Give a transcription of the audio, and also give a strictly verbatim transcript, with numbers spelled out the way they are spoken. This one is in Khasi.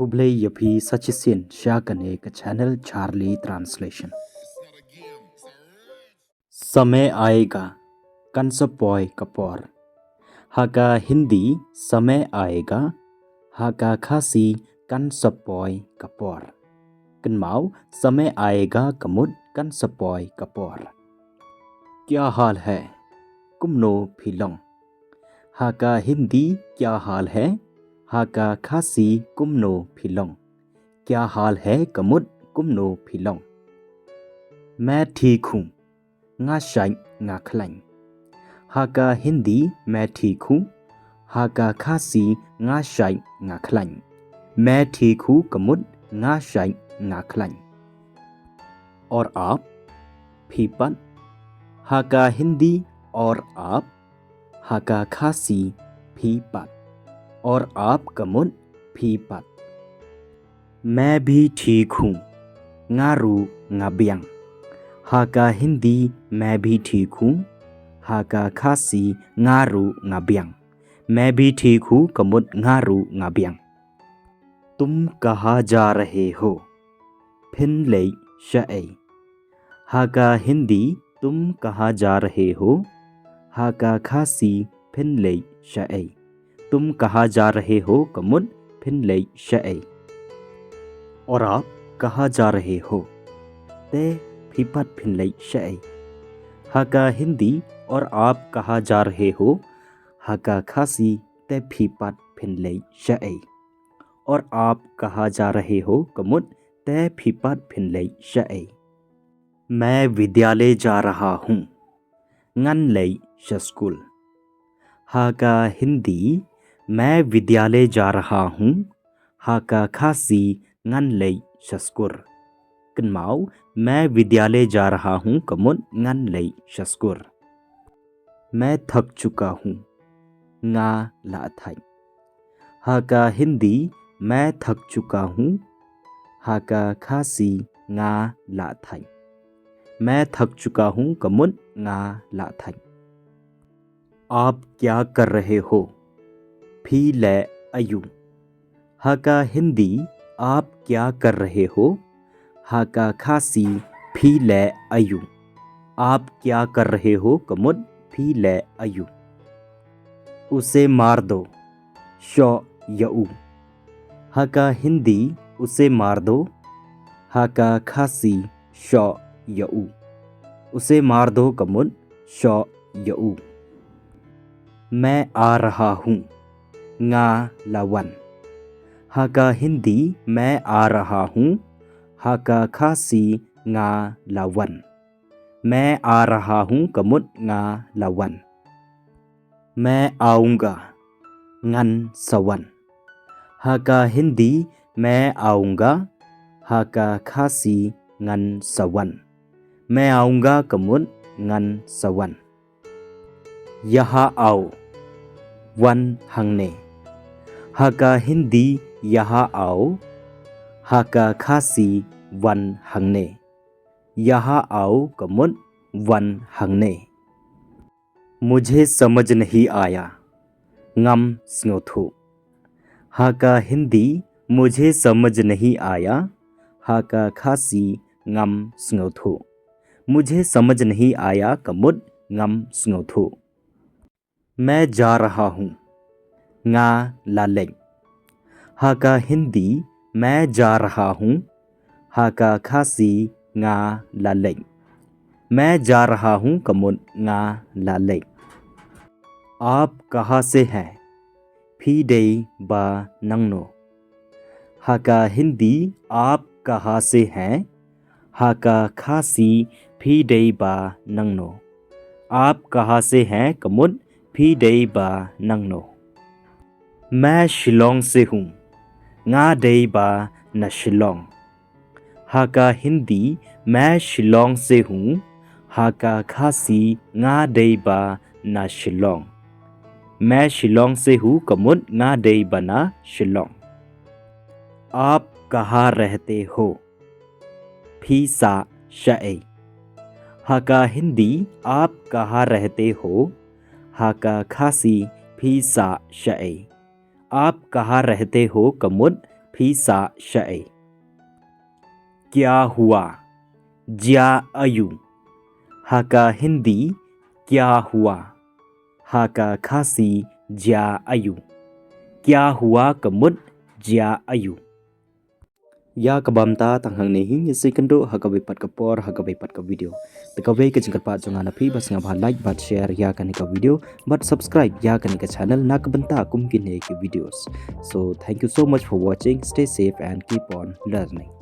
Khublei ïa phi sa shisien sha kane ka channel Charlie Translation. Samay aayega, kan sa poi ka por. Ha ka Hindi, samay aayega, ha ka Khasi, kan sa poi ka por. Kynmaw, samay aayega ka mut kan sa poi ka por. Kya hal hai? Kumno phi long? Ha ka Hindi, kya hal hai? Ha ka Khasi, kumno phi long? Kya hal hai ka mut kumno phi long. Main thik hoon, nga shait nga khlaiñ. Ha ka Hindi, main thik hoon, ha ka Khasi, nga shait nga khlaiñ. Main thik hoon ka mut nga shait nga khlaiñ. Aur aap? Phi pat? Ha ka Hindi, aur aap? Ha ka Khasi, phi pat? Aur aap ka mut phi pat. Main bhi thik hoon, nga ruh nga biang. Ha ka Hindi, main bhi thik hoon, ha ka Khasi, nga ruh nga biang. Main bhi thik hoon ka mut nga ruh nga biang. Tum kahan ja rahe ho? Phin leit shaei? Ha ka Hindi, tum kahan ja rahe ho? Ha ka Khasi, phin leit shaei? Tum kahan ja rahe ho ka mut phin leit shaei? Aur aap kahan ja rahe ho? Te phi pat phin leit shaei? Ha ka Hindi, aur aap kahan ja rahe ho? Ha ka Khasi, te phi pat phin leit shaei? Aur aap kahan ja rahe ho ka mut te phi pat phin leit shaei? Main vidyalay ja raha hoon. Ngan leit sha skul. Ha ka Hindi, main vidyalay ja raha hoon. Ha ka Khasi, ngan leit sha skul. Kynmaw, main vidyalay ja raha hoon ka mut ngan leit sha skul. Main thak chuka hoon. Nga la thait. Ha ka Hindi, main thak chuka hoon. Ha ka Khasi, nga la thait. Main thak chuka hoon ka mut nga la thait. Aap kya kar rahe ho? Phi leh aïu? Ha ka Hindi, aap kya kar rahe ho? Ha ka Khasi, phi leh aïu? Aap kya kar rahe ho ka mut phi leh aïu? Use maar do, shoh ïa u. Ha ka Hindi, use maar do. Ha ka Khasi, shoh ïa u. Use maar do ka mut shoh ïa u. Main aa raha hoon. Nga la wan. Ha ka Hindi, main aa raha hoon. Ha ka Khasi, nga la wan. Main aa raha hoon ka mut nga la wan. Main aaunga. Ngan sa wan. Ha ka Hindi, main aaunga. Ha ka Khasi, ngan sa wan. Main aaunga ka mut ngan sa wan. Yahan aao. Wan hangne. Ha ka Hindi, yahan aao. Ha ka Khasi, wan hangne. Yahan aao ka mut wan hangne. Mujhe samajh nahi aaya. Ngam sngewthuh. Ha ka Hindi, mujhe samajh nahi aaya. Ha ka Khasi, ngam sngewthuh. Mujhe samajh nahi aaya ka mut ngam sngewthuh. Main ja raha hoon. Nga la leit. Ha ka Hindi, main ja raha hoon. Ha ka Khasi, nga la leit. Main ja raha hoon ka mut nga la leit. Aap kahan se hain? Phi dei ba nangno? Ha ka Hindi, aap kahan se hain? Ha ka Khasi, phi dei ba nangno? Aap kahan se hain ka mut phi dei ba nangno? Main Shillong se hoon. Nga dei ba na Shillong. Ha ka Hindi, main Shillong se hoon. Ha ka Khasi, nga dei ba na Shillong. Main Shillong se hoon ka mut nga dei ba na Shillong. Aap kahan rehte ho? Phi sah shaei? Ha ka Hindi, aap kahan rehte ho? Ha ka Khasi, phi sah shaei? Aap kahan rehte ho ka mut Phi sah shaei? Kya hua? Jia aiu? Ha ka Hindi, kya hua? Ha ka Khasi, jia aiu? Kya hua ka mut jia aiu? Ïa kaba mynta tang hangne hi, ngin sa ïakynduh ha kawei pat ka por, ha kawei pat ka video. Te kawei ka jingkyrpad jong nga na phi ba sngewbha like bad share ïa kane ka video bad subscribe ïa kane ka channel na ka bynta kum kine ki videos. So thank you so much for watching. Stay safe and keep on learning.